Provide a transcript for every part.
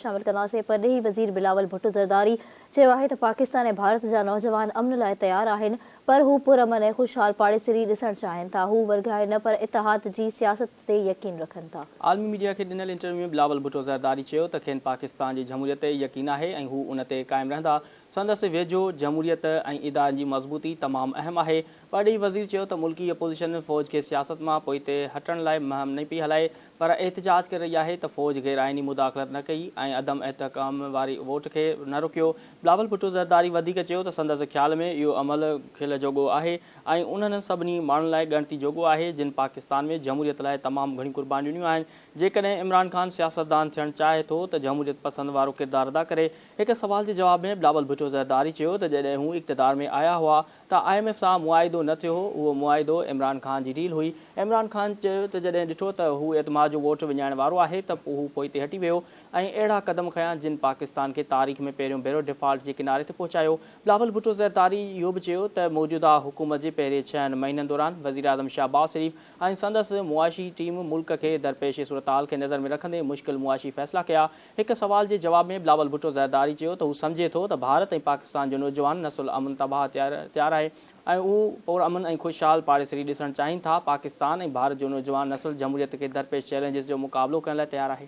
شامل ڪنداسين، پرڏيهي وزير بلاول ڀٽو زرداري چيو آهي ته پاڪستان ۽ ڀارت جا نوجوان امن لاء تيار آهن پر هو پرامن ۽ خوشحال پاڙيسري ڏسڻ چاهين ٿا، هو ورگهائي نه پر اتحاد جي سياست تي يقين رکن ٿا. عالمي ميڊيا کي ڏنل انٽرويو ۾ بلاول ڀٽو زرداري چيو ته کين پاڪستان جي جمهوريت تي يقين آهي ۽ هو ان تي قائم رهندا، سندس ويجهو جمهوريت ۽ ادارن جي مضبوطي تمام اهم آهي. پرڏيهي وزير چيو ته ملڪي اپوزيشن فوج کي سياست مان پوئتي هٽڻ لاء مهم نه پئي هلائي پر احتجاج ڪري رهي آهي ته فوج غير آئيني مداخلت نه ڪئي ۽ عدم استحڪام واري ووٽ کي نه روڪيو. بلاول ڀٽو زرداري وڌيڪ چيو ته سندس خيال ۾ اهو عمل کل جوڳو آهي ۽ انهن سڀني ماڻهن لاء ڳڻتي جوڳو آهي جن پاڪستان ۾ جمهوريت لاء تمام گهڻيون قربانيون ڏنيون آهن، جيڪڏهن عمران خان سياستدان ٿيڻ چاهي ٿو ته جمهوريت پسند وارو ڪردار ادا ڪري. هڪ سوال جي جواب ۾ بلاول ڀٽو زرداري چيو ته جڏهن هو اقتدار ۾ آيا هئا ته I M F سان معاهدو نه ٿيو هو، اهو معاهدو عمران خان جي ڊيل هئي. عمران خان چيو ته جڏهن ڏٺو ته هو اعتماد جو ووٽ وڃائڻ وارو آهي ته پوء هو پوئتي هٽي ويو ۽ اهڙا قدم کنيا جن پاڪستان کي تاريخ ۾ پهريون ڀيرو ڊيفالٽ جي ڪناري تي پهچايو. بلاول ڀٽو زرداري اهو به چيو ته موجوده حڪومت جي پهرين ڇهن مهينن دوران وزيراعظم شهباز شريف ۽ سندس معاشي ٽيم ملڪ کي درپيش صورتحال کي نظر ۾ رکندي مشڪل معاشي فيصلا ڪيا. هڪ سوال جي جواب ۾ بلاول ڀٽو زرداري چيو ته هو سمجهي ٿو ته ڀارت ۽ پاڪستان جو نوجوان نسل امن تباهه تيار آهي ۽ هو پرامن ۽ خوشحال پاڙيسري ڏسڻ چاهين ٿا، پاڪستان ۽ ڀارت جو نوجوان نسل جمهوريت کي درپيش چئلينجز جو مقابلو ڪرڻ لاء تيار آهي.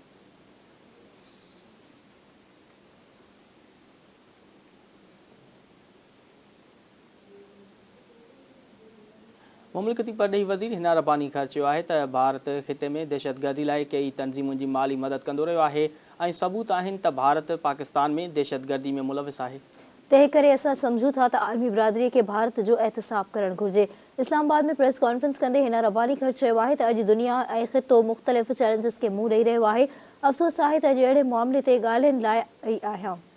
مملڪتي پرڏيهي وزير حنا رباني کر چيو آهي ته ڀارت خطي ۾ دهشتگردي لاء ڪيئي تنظيمن جي مالي مدد ڪندو رهيو آهي ۽ ثبوت آهن ته ڀارت پاڪستان ۾ دهشتگردي ۾ ملوث آهي. تنهن ڪري اسان سمجهون ٿا ته عالمي برادري کي ڀارت جو احتساب ڪرڻ گهرجي. اسلام آباد ۾ پريس ڪانفرنس ڪندي حنا رباني کر چيو آهي ته اڄ دنيا ۽ خطو مختلف چئلينجز کي منهن ڏئي رهيو آهي، افسوس آهي ته اڄ اهڙي معاملي تي ڳالهين لاء آئي آهيان.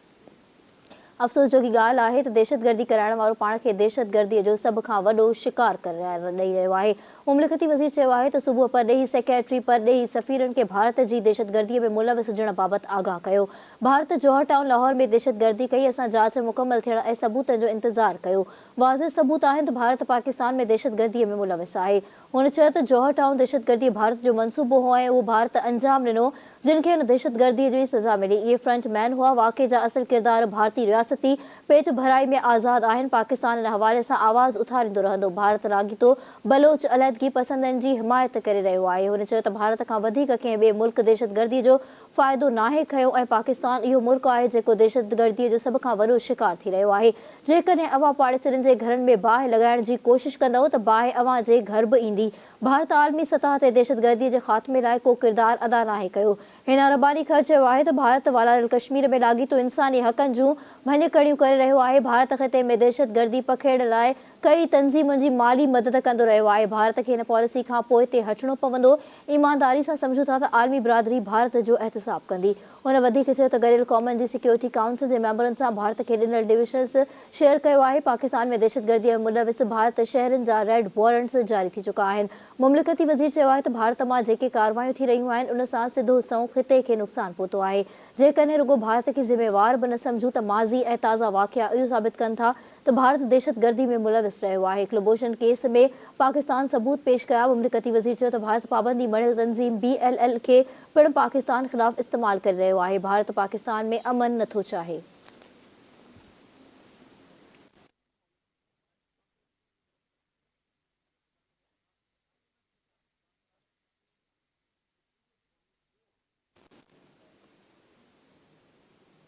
افسوس جوڳي ڳالهه آهي ته دهشتگردي ڪرائڻ وارو پاڻ کي دهشتگردي جو سڀ کان وڏو شڪار قرار ڏئي رهيو آهي. مملڪتي وزير چيو آهي ته صبح پرڏيهي سيڪريٽري پرڏيهي سفيرن کي ڀارت جي دهشتگردي ۾ ملوث هجڻ بابت آگاهه ڪيو. ڀارت جوهر ٽائون لاهور ۾ دهشتگردي ڪئي، اسان جاچ مڪمل ٿيڻ ۽ ثبوتن جو انتظار ڪيو. واضح ثبوت آهن ته ڀارت پاڪستان ۾ دهشتگردي ۾ ملوث آهي. هن چيو ته جوهر ٽائون دهشتگردي ڀارت جو منصوبو هو ۽ اهو ڀارت انجام ڏنو، جن کي ان دهشتگردي جي سزا ملي، اهي فرنٽ مين هئا، واقعي جا اصل ڪردار ڀارتي رياستي پيٽ ڀرائي ۾ آزاد آهن، پاڪستان ان حوالي سان آواز اٿاريندو رهندو، ڀارت لاڳيتو بلوچ علحدگي پسندن جي حمايت ڪري رهيو آهي، هن چيو ته ڀارت کان وڌيڪ ڪنهن ٻئي ملڪ دهشتگردي جو فائدو ناهي کنيو ۽ پاڪستان اهو ملڪ آهي جيڪو دهشتگردي جو سڀ کان وڏو شڪار ٿي رهيو آهي، جيڪڏهن اوهان پاڙيسرين جي گهرن ۾ باهه لڳائڻ جي ڪوشش ڪندؤ ته باهه اوهان جي گهر به ايندي، ڀارت عالمي سطح تي دهشتگردي جي خاتمي لاء ڪو ڪردار ادا ناهي ڪيو. حنا رباني کر چيو آهي ته ڀارت والاريل ڪشمير ۾ لاڳيتو انساني حقن جون ڀڃڪڙيون ڪري رهيو آهي، ڀارت خطي ۾ دهشتگردي پکيڙ لاء ڪيئي تنظيمن جي مالي مدد ڪندو رهيو آهي، ڀارت کي هن پاليسي کان پوئتي هٽڻو پوندو، ايمانداري سان سمجهون ٿا ته عالمي برادري ڀارت جو احتساب ڪندي. هن وڌيڪ چيو ته گڏيل قومن جي سيڪيورٽي ڪائونسل جي ميمبرن سان ڀارت کي ڏنل ڊوشنز شيئر ڪيو آهي، پاڪستان ۾ دهشتگردي ۾ ملوث ڀارت شهرين جا ريڊ وارنٽس جاري ٿي چڪا آهن. مملڪتي وزير چيو آهي ته ڀارت مان جيڪي ڪارروايون ٿي رهيون آهن ان سان سڌو سنئون خطي کي نقصان پهتو آهي، جيڪڏهن رڳو ڀارت کي ذميوار به نه سمجهون ته ماضي ۽ تازا واقعا اهو ثابت ڪن ٿا ته ڀارت دهشتگردي ۾ ملوث رهيو آهي، ڪلڀوشن ڪيس ۾ پاڪستان ثبوت پيش ڪيا، مملڪتي وزير چيو ته ڀارت پابندي مڙهيل تنظيم بي ايل ايل کي پڻ پاڪستان خلاف استعمال ڪري رهيو آهي، ڀارت پاڪستان ۾ امن نٿو چاهي.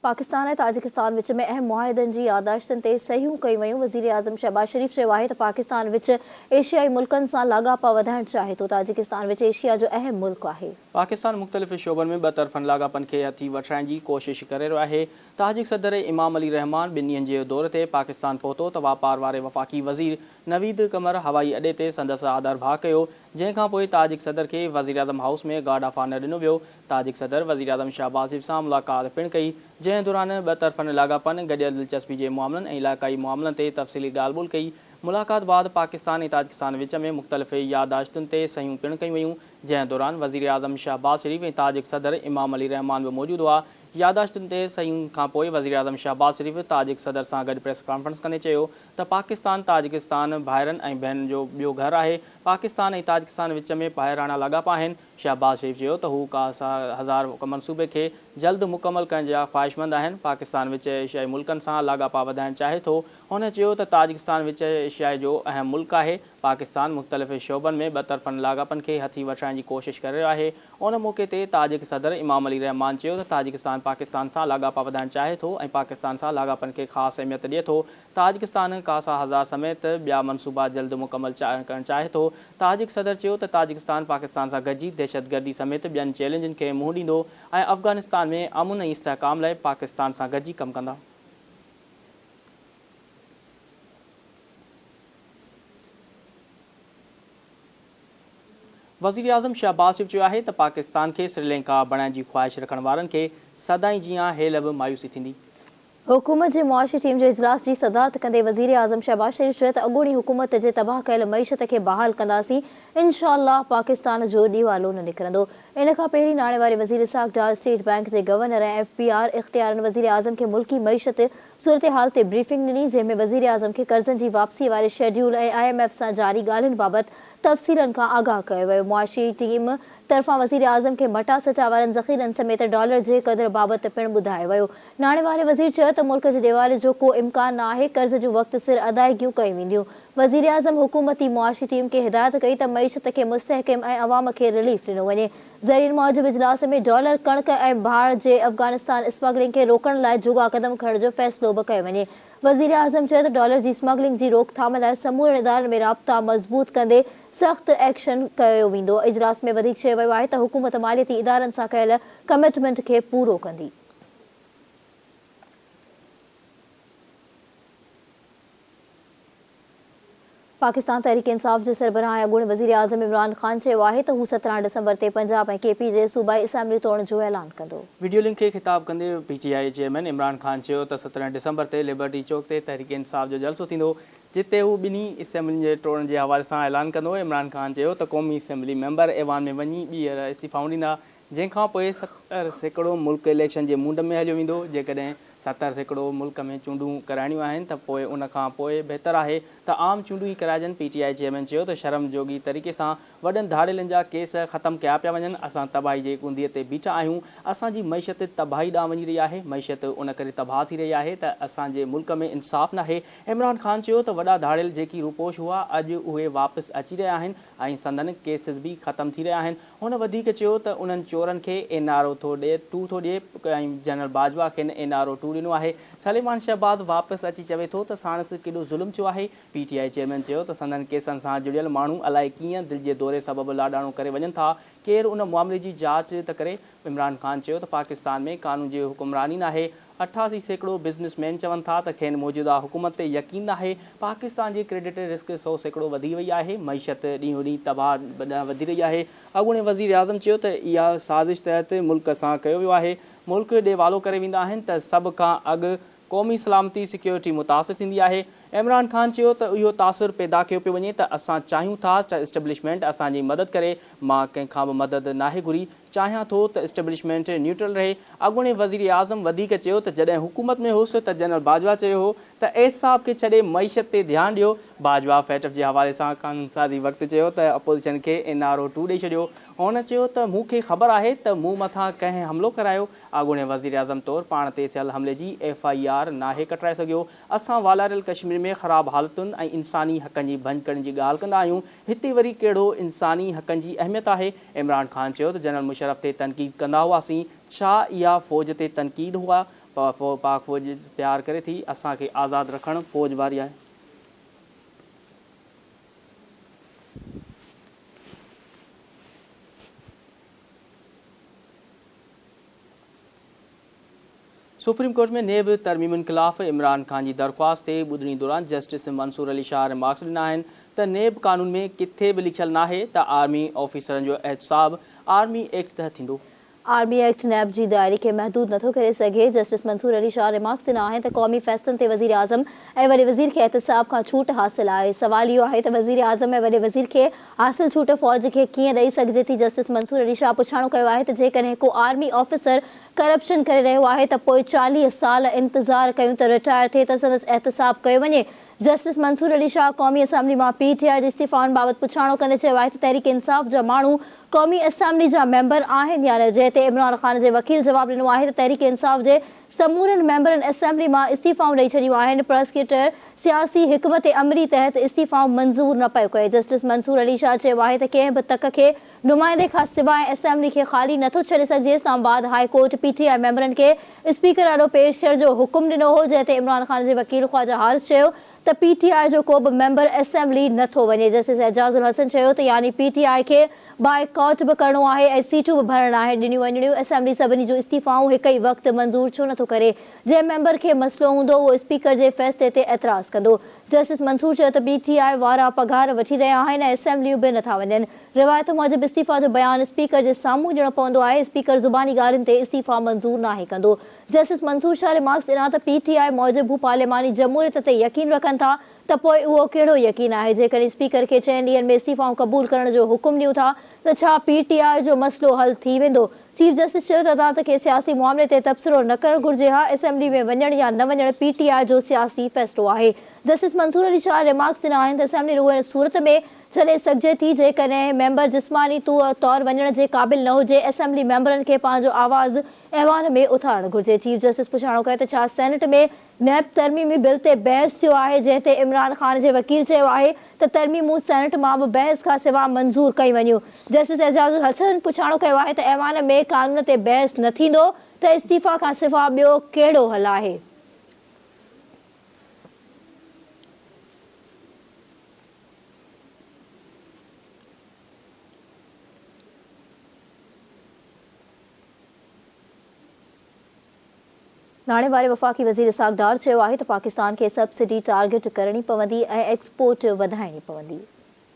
پاڪستان ۽ تاجڪستان وچ ۾ اهم معاهدن جي يادداشتن تي صحيحون ڪيون ويون، وزيراعظم شهباز شريف چيو آهي ته پاڪستان وچ ايشيائي ملڪن سان لاڳاپا وڌائڻ چاهي ٿو، تاجڪستان وچ ايشيا جو اهم ملڪ آهي. پاڪستان مختلف شعبن ۾ ٻطرفن لاڳاپن کي هٿي وٺرائڻ جي ڪوشش ڪري رهيو آهي، تاجڪ صدر امام علي رحمان ٻن ڏينهن جي دوري تي پاڪستان پهتو ته واپار واري وفاقي وزير نويد قمر هوائي اڏي تي سندس آڌرڀاء ڪيو، جنهن کان پوء تاجڪ صدر کي وزيراعظم هائوس ۾ گارڊ آف آنر ڏنو ويو. تاجڪ صدر وزيراعظم شهباز شريف سان ملاقات پڻ ڪئي، جنهن دوران ٻطرفن لاڳاپن، گڏيل دلچسپي جي معاملن ۽ علائقائي معاملن تي تفصيلي ڳالهه ٻولهه ڪئي. ملاقات بعد پاڪستان ۽ تاجڪستان وچ ۾ مختلف يادداشتن تي صحيحون پڻ ڪيون ويون، جنهن دوران وزيراعظم شهباز شريف ۽ تاجڪ صدر امام علي رحمان به موجود هئا. يادداشتن تي صحيحن کانپوء وزيراعظم شهباز شريف تاجڪ صدر سان گڏ پريس ڪانفرنس ڪندي چيو ته پاڪستان تاجڪستان ڀائرن ۽ ڀينرن جو ٻيو گهر آهي، پاڪستان ۽ تاجڪستان وچ ۾ ڀائراڻا لاڳاپا آهن. شهباز شريف چيو ته هو ڪاسا هزار منصوبي کي جلد مڪمل ڪرڻ جا خواهشمند آهن، پاڪستان وچ ايشيائي ملڪن سان لاڳاپا وڌائڻ چاهي ٿو. هن چيو ته تاجڪستان وچ ايشيائي جو اهم ملڪ آهي، پاڪستان مختلف شعبن ۾ ٻطرفن لاڳاپن کي هٿي وٺرائڻ جي ڪوشش ڪري رهيو آهي. ان موقعي تي تاجڪ صدر امام علي رحمان چيو ته تاجڪستان پاڪستان سان لاڳاپا وڌائڻ چاهي ٿو ۽ پاڪستان سان لاڳاپن کي خاص اهميت ڏئي ٿو، تاجڪستان ڪاسا هزار سميت ٻيا منصوبا جلد مڪمل ڪرڻ چاهي ٿو. تاجڪ صدر چيو ته تاجڪستان پاڪستان سان گڏجي دهشتگردي سميت ٻين چئلينجن کي منهن ڏيندو ۽ افغانستان ۾ امن ۽ استحڪام لاء پاڪستان سان گڏجي ڪم ڪندا. وزيراعظم شهباز شريف چيو آهي ته پاڪستان کي سريلنڪا بڻائڻ جي خواهش رکڻ وارن کي سدائين جيان هيل به مايوسي ٿيندي. حڪومت جي معاشي ٽيم جي اجلاس جي صدارت ڪندي وزيراعظم شهباز شريف چيو ته اڳوڻي حڪومت جي تباهه ڪيل معيشت کي بحال ڪنداسين، انشاء الله پاڪستان جو ڏيوالو نه نڪرندو. ان کان پهرين ناڻي واري وزير اسحاق ڊار، اسٽيٽ بئنڪ جي گورنر ۽ ايف بي آر اختيارن وزيراعظم کي ملڪي معيشت صورتحال تي بريفنگ ڏني، جنهن ۾ وزيراعظم کي قرضن جي واپسي واري شيڊيول ۽ I M F سان جاري ڳالهين بابت تفصيلن کان آگاهه ڪيو ويو. معاشي ٽيم طرفان وزيراعظم کي مٽاسٽا وارن ذخيرن سميت ڊالر جي قدر بابت پڻ ٻڌايو ويو. ناڻي واري وزير چيو ته ملڪ جي ڏيوالي جو ڪو امڪان نه آهي، قرض جون وقت سر ادائيگيون ڪيون وينديون. وزيراعظم حڪومتي معاشي ٽيم کي هدايت ڪئي ته معيشت کي مستحڪم ۽ عوام کي رليف ڏنو وڃي. ذريعن موجب اجلاس ۾ ڊالر، ڪڻڪ ۽ ڀاڻ جي افغانستان اسمگلنگ کي روڪڻ لاء جوڳا قدم کڻڻ جو فيصلو به ڪيو وڃي. وزيراعظم چيو ته ڊالر جي اسمگلنگ جي روڪٿام لاء سمورن ادارن ۾ رابطا مضبوط ڪندي سخت ايڪشن ڪيو ويندو. اجلاس ۾ وڌيڪ چيو ويو آهي ته حڪومت ماليتي ادارن سان ڪيل ڪمٽمينٽ کي پورو ڪندي. پاڪستان تحريڪ انصاف جي سربراهه ۽ اڳوڻي وزيراعظم عمران خان چيو آهي ته هو 17 ڊسمبر تي پنجاب ۽ ڪي پي جي صوبائي اسيمبليون ٽوڙڻ جو اعلان ڪندو. وڊيو لنڪ کي خطاب ڪندي P T I chairman Imran Khan چيو ته 17 ڊسمبر تي لبرٽي چوڪ تي تحريڪ انصاف جو جلسو ٿيندو جتي هو ٻنهي اسيمبلين جي ٽوڙڻ جي حوالي سان اعلان ڪندو. عمران خان چيو ته قومي اسيمبلي ميمبر ايوان ۾ وڃي ٻيهر استعيفائون ڏيندا جنهن کان پوء 70% ملڪ اليڪشن جي مونڊ ۾ هليو ويندو، جيڪڏهن 70% ملڪ ۾ چونڊون ڪرائڻيون آهن ته پوء ان کان پوء بهتر آهي ته عام چونڊون ئي ڪرائجن، پي ٽي I chairman چيو ته شرم جوڳي طريقي سان وڏن ڌاڙيلن جا ڪيس ختم ڪيا پيا وڃن، اسان تباهي جي ڪنڌيء تي بيٺا آهيون، اسان جي معيشت تباهي ڏانهن وڃي رهي آهي، معيشت ان ڪري تباهه ٿي رهي آهي ته اسان جي ملڪ ۾ انصاف ناهي، عمران خان چيو ته وڏا ڌاڙيل جيڪي روپوش هئا اڄ اهي واپس اچي رهيا آهن ۽ سندن ڪيسز به ختم ٿي رهيا آهن، هن وڌيڪ چيو ته انهن چورن کي اين آر او ٿو ڏئي ٽو ٿو ڏئي ۽ جنرل باجوا کين اين آر او ٽو ڏنو آهي. سليمان شهباز واپس اچي چوي ٿو ته ساڻس ڪيڏو ظلم ٿيو آهي. پي ٽي I chairman چيو ته سندن ڪيسن سان جڙيل ماڻهو الائي ڪيئن دل جي دوري سبب لاڏاڻو ڪري وڃن ٿا، ڪير ان معاملي جي جاچ ته ڪري. عمران خان چيو ته پاڪستان ۾ قانون جي حڪمراني ناهي، 88% بزنس مين چون ٿا ته کين موجوده حڪومت تي يقين ناهي، پاڪستان جي ڪريڊٽ رسڪ 100% وڌي وئي آهي، معيشت ڏينهون ڏينهن تباهه ڏانهن وڌي رهي آهي، اڳوڻي وزيراعظم چيو ته اها سازش تحت ملڪ سان ڪيو ويو آهي، ملڪ ڏيوالو ڪري ويندا آهن ته سڀ کان اڳ قومي سلامتي سيڪيورٽي متاثر ٿيندي آهي، عمران خان چيو ته اهو تاثر پيدا ڪيو پيو وڃي ته اسان چاهيون ٿا ته اسٽيبلشمينٽ اسان جي مدد ڪري، مان ڪنهن کان به مدد ناهي گهري، چاهيان ٿو ته اسٽيبلشمينٽ نيوٽرل رهي. اڳوڻي وزيراعظم وڌيڪ چيو ته جڏهن حڪومت ۾ هوس ته جنرل باجوا چيو هو ته احتساب کي ڇڏي معيشت تي ڌيان ڏيو. باجوا فيٽف جي حوالي سان قانونسازي وقت چيو ته اپوزيشن کي اين آر او ٽو ڏئي ڇڏيو. هن چيو ته مون کي خبر آهي ته مون مٿان ڪنهن حملو ڪرايو، اڳوڻي وزيراعظم طور پاڻ تي ٿيل حملي جي ايف I R ناهي ڪٽرائي سگهيو، اسان والاريل ڪشمير ۾ خراب حالتن ۽ انساني حقن جي ڀڃڪڙين جي ڳالهه ڪندا آهيون، هتي وري ڪهڙو انساني حقن جي اهميت آهي؟ عمران خان چيو ته جنرل مشرف تي تنقيد ڪندا هئاسين، ڇا اها فوج تي تنقيد هئا؟ پاڪ فوج پيار ڪري ٿي، اسان کي آزاد رکڻ فوج واري آهي. سپريم ڪورٽ ۾ نيب ترميمن خلاف عمران خان جي درخواست تي ٻڌڻي دوران جسٽس منصور علي شاهه ريمارڪس ڏنا آهن ته نيب قانون ۾ ڪٿي به لکيل ناهي ته آرمي آفيسرن جو احتساب آرمي ايڪٽ تحت ٿيندو. آرمي ايڪٽ نيب جي دائري کي محدود نٿو ڪري سگهي. جسٽس منصور علي شاهه ريمارڪس ڏنا آهن ته قومي فيصلن تي وزيراعظم ۽ وڏي وزير کي احتساب کان ڇوٽ حاصل آهي. سوال اهو آهي ته وزيراعظم ۽ وڏي وزير کي حاصل ڇوٽ فوج کي ڪيئن ڏئي سگهجي ٿي؟ جسٽس منصور علي شاهه پڇاڻو ڪيو آهي ته جيڪڏهن ڪو آرمي آفيسر ڪرپشن ڪري رهيو آهي ته پوء 40 سال انتظار ڪيون ته رٽائر ٿئي ته سندس احتساب ڪيو وڃي. جسٽس منصور علي شاهه قومي اسيمبلي مان پي ٽي آء جي استعيفائن بابت پڇاڻو ڪندي چيو آهي ته تحريڪ انصاف جا ماڻهو قومي اسيمبلي جا ميمبر آهن يا نه جنهن تي عمران خان جي وڪيل جواب ڏنو آهي ته تحريڪ انصاف جي سمورن ميمبرن اسيمبلي مان استعيفائون ڏئي ڇڏيون آهن پراسيڪيوٽر سياسي حڪمت عملي تحت استعيفائون منظور نه پيو ڪري. جسٽس منصور علي شاهه چيو آهي ته ڪنهن به تڪ کي نمائندي کان سواء اسيمبلي کي خالي نٿو ڇڏي سگهجي. Islamabad high court P T I ميمبرن کي اسپيڪر آڏو پيش ٿيڻ جو حڪم ڏنو هو جنهن تي عمران خان جي وڪيل خواجه حارث چيو ته پي ٽي آء جو ڪو به ميمبر اسيمبلي نه ٿو وڃي. جسٽس اعجاز الحسن چيو ته يعني پي ٽي آء کي بائيڪاٽ به ڪرڻو آهي ۽ سيٽون به ڀرڻ ناهن ڏنيون وڃڻيون، اسيمبلي سڀني جون استعيفائون هڪ ئي وقت منظور ڇو نه ٿو ڪري، جنهن ميمبر کي مسئلو هوندو اهو اسپيڪر جي فيصلي تي اعتراض ڪندو. جسٽس منصور چيو ته پي ٽي آء وارا پگهار وٺي رهيا آهن ۽ اسيمبليون به نه ٿا وڃن، روايت موجب استعيفا جو بيان اسپيڪر جي سامهون ڏيڻو پوندو آهي، اسپيڪر زباني ڳالهين تي استعيفا منظور ناهي ڪندو. جسٽس منصور شاهه ريمارڪس ڏنا ته پي ٽي آء موجب هو پارلياماني جمهوريت تي يقين رکن ٿا ته پوء اهو ڪهڙو يقين آهي جيڪڏهن اسپيڪر کي چئن ڏينهن ۾ استعيفائون قبول ڪرڻ جو حڪم ڏيون ٿا ته ڇا پي ٽي آء جو مسئلو حل ٿي ويندو؟ چيف جسٽس چيو ته عدالت کي سياسي معاملي تي تبصرو نه ڪرڻ گهرجي ها، اسيمبلي ۾ وڃڻ يا نه وڃڻ پي ٽي آء جو سياسي فيصلو آهي. جسٽس منصور علي شاهه ريمارڪس ڏنا آهن ته اسيمبلي رڳو ان صورت ۾ ڇڏي سگهجي ٿي جيڪڏهن ميمبر جسماني طور وڃڻ جي قابل نه هجي، اسيمبلي ميمبرن کي پنهنجو آواز ايوان ۾ اٿارڻ گهرجي. چيف جسٽس پڇاڻو ڪيو ته ڇا سينيٽ ۾ نيب ترميمي بل تي بحث ٿيو آهي جنهن تي عمران خان جي وڪيل چيو آهي ته ترميمون سينيٽ مان به بحث کان سواء منظور ڪيون ويون. جسٽس اعجاز الحسن پڇاڻو ڪيو آهي ته ايوان ۾ قانون تي بحث نه ٿيندو ته استعيفيٰ کان سواء ٻيو ڪهڙو حل آهي؟ ناڻي واري وفاقي وزير اسحاق ڊار چيو آهي ته پاڪستان کي سبسڊي ٽارگيٽ ڪرڻي پوندي ۽ ايڪسپورٽ وڌائڻي پوندي.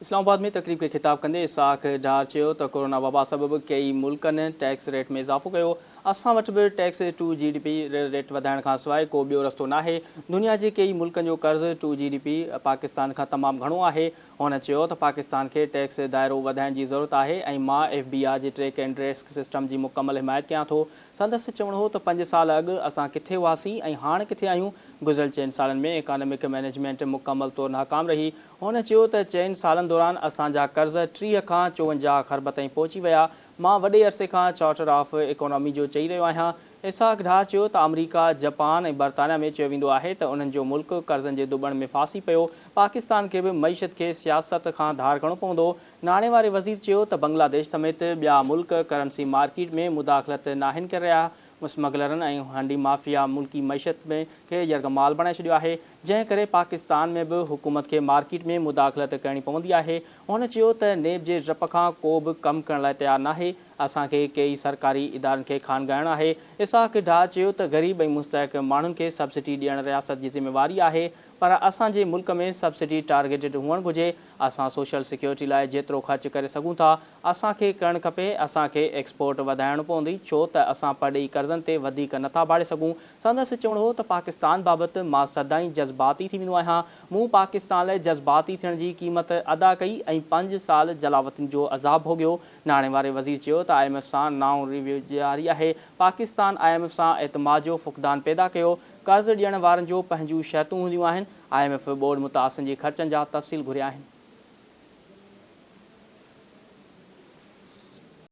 اسلام آباد ۾ تقريب کي خطاب ڪندي اسحاق ڊار چيو ته ڪورونا وبا سبب ڪيئي ملڪن ٽيڪس ريٽ ۾ اضافو ڪيو، اسان وٽ به tax to G D P rate وڌائڻ کانسواء ڪو ٻيو رستو ناهي، دنيا جي ڪيئي ملڪن جو قرض to G D P Pakistan کان تمام گهڻو آهي، هن چيو ته پاڪستان کي ٽيڪس دائرو وڌائڻ جي ضرورت آهي ۽ مان ايف بي آر جي ٽريڪ اينڊ ٽريس سسٽم جي مڪمل حمايت ڪيان ٿو. سندس چوڻ هو ته پنج سال اڳ اسان ڪٿي هئاسين ۽ هاڻ ڪٿي آهيون، گذريل چئن سالن ۾ اڪانامڪ مئنيجمينٽ مڪمل طور ناڪام رهي. هن چيو ته چئن سالن دوران اسان جا قرض 30 کان 54 کرب تائين پهچي ويا، مان وڏي عرصي کان چارٽر آف اڪانامي جو چئي رهيو آهيان. اسحاق ڊار چيو ته آمريڪا، جپان ۽ برطانيا ۾ چيو ويندو آهي ته انهن جو ملڪ قرضن جي ڌٻڻ ۾ ڦاسي پيو، پاڪستان کي به معيشت کي سياست کان ڌار ڪرڻو پوندو. ناڻي واري وزير چيو ته بنگلاديش سميت ٻيا ملڪ ڪرنسي مارڪيٽ ۾ مداخلت ناهن ڪري رهيا، اسمگلرن ۽ هنڊي مافيا ملڪي معيشت کي يرغمال بڻائي ڇڏيو آهي، جنهن ڪري پاڪستان ۾ به حڪومت کي مارڪيٽ ۾ مداخلت ڪرڻي پوندي آهي. هن چيو ته نيب جي ڊپ کان ڪو به ڪم ڪرڻ لاء تيار ناهي، اسان کي ڪيئي سرڪاري ادارن کي خانگائڻو آهي. اسحاق ڊار چيو ته غريب ۽ مستحق ماڻهن کي سبسڊي ڏيڻ رياست جي ذميواري آهي پر اسان جي ملڪ ۾ سبسڊي ٽارگيٽڊ هئڻ گهرجي، اسان سوشل سيڪيورٽي لاء جيترو خرچ ڪري سگهون ٿا اسان کي ڪرڻ کپي، اسان کي ايڪسپورٽ وڌائڻو پوندي ڇو ته اسان پرڏيهي قرضن تي وڌيڪ نٿا ڀاڙي سگهون. سندس چوڻ هو ته پاڪستان بابت مان سدائين جذباتي ٿي ويندو آهيان، مون پاڪستان لاء جذباتي ٿيڻ جي قيمت ادا ڪئي ۽ پنج سال جلاوطني جو عذاب ڀوڳيو، ناڻي واري وزير چيو ته I M F سان نائون ريويو جاري آهي، پاڪستان I M F سان اعتماد جو فقدان پيدا ڪيو، قرض ڏيڻ وارن جو پنهنجون شرطون هونديون آهن، I M F ٻوڏ متاثرن جي خرچن جا تفصيل گهريا آهن.